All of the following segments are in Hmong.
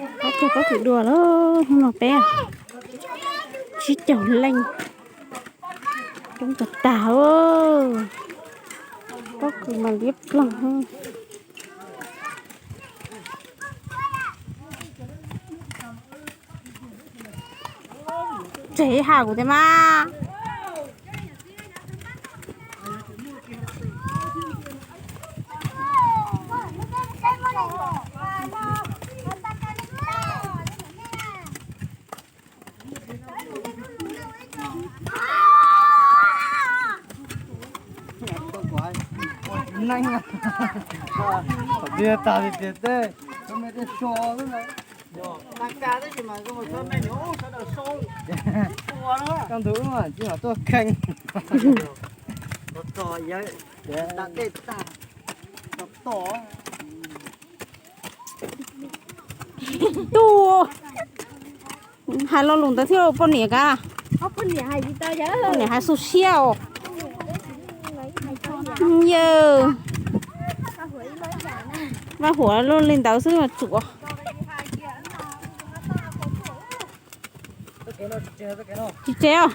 Pob kws, pob kws dua lawm, hnub no peb tsib caug leej, coob tag tag. Pob kws mas liab ploog. Tseg ha kuv thiab mas. Neeg, qhov twg tag li tiag teb, txhob me tej so xwb na. Koj ntug ub mas tsis mam tuaj kheej. Tuaj hais lo lus ntawd thiab poj niam ka. Poj niam hais xu siab os. Yawg, vaj huam luaj li ntawd xwb mas tsuav. Tsis tseg os.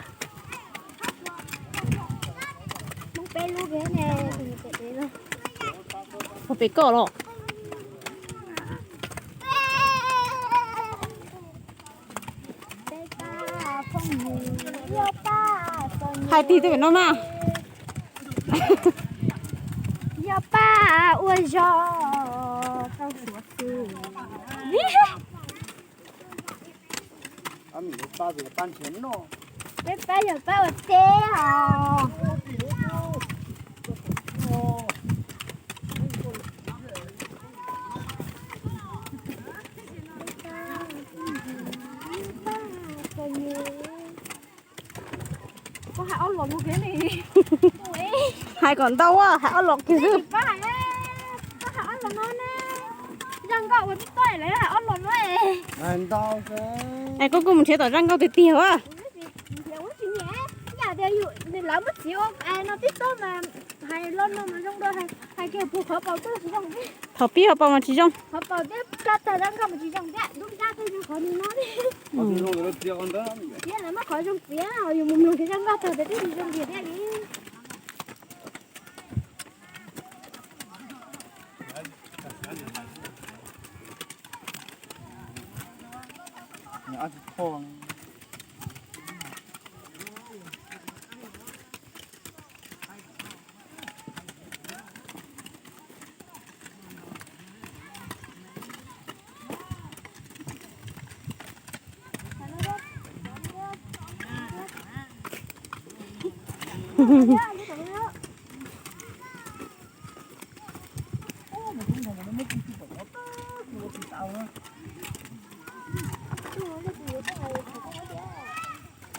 Ua pem koj los. Hais tig tej pem no mas. Yog pab ua zog rau Suav xwb. Peb pab yog pab ua teb os. Hais kom ntau, hais ob los kiag xwb. Es koj kuj mus nrhiav tom zaj nkauj tiag tiag a. Thaum pib ho paus mas tsis zoo. Qhov zoo txiav, yog lawv muab qhov zoo txiav, yus mus mloog kev zaj nkauj tag tias twb tsis zoo tiag thiab li.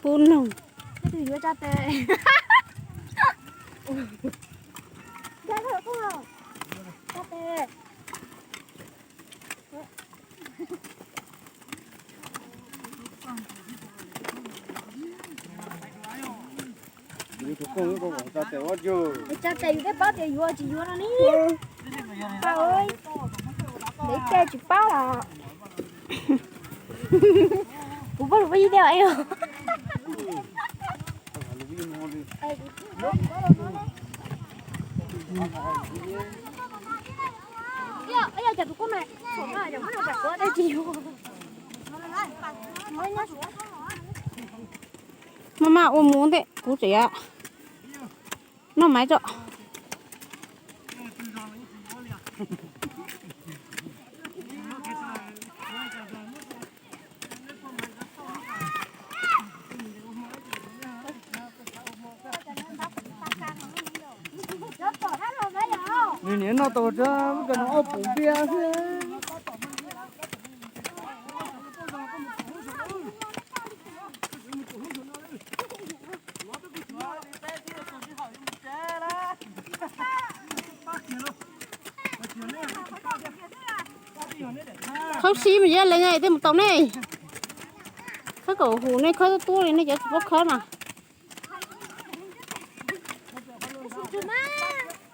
Pub noog. Tsa tes yus twb paub tias yuav tsis yuav no ne. Ntev ces tsis paub los. Kuv pab lus pab ib tiag. Maj maj ua mus ntej kuv tseem noj maiv tso. Nws niam noj tau tsa muab cov no ob pum npiaj xwb. Khawb sib mas yog leej twg mus tau nej. Khawb kom huv nej khawb tuab tuab li nej cov tsis paub khawb na.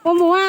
Ua mus a.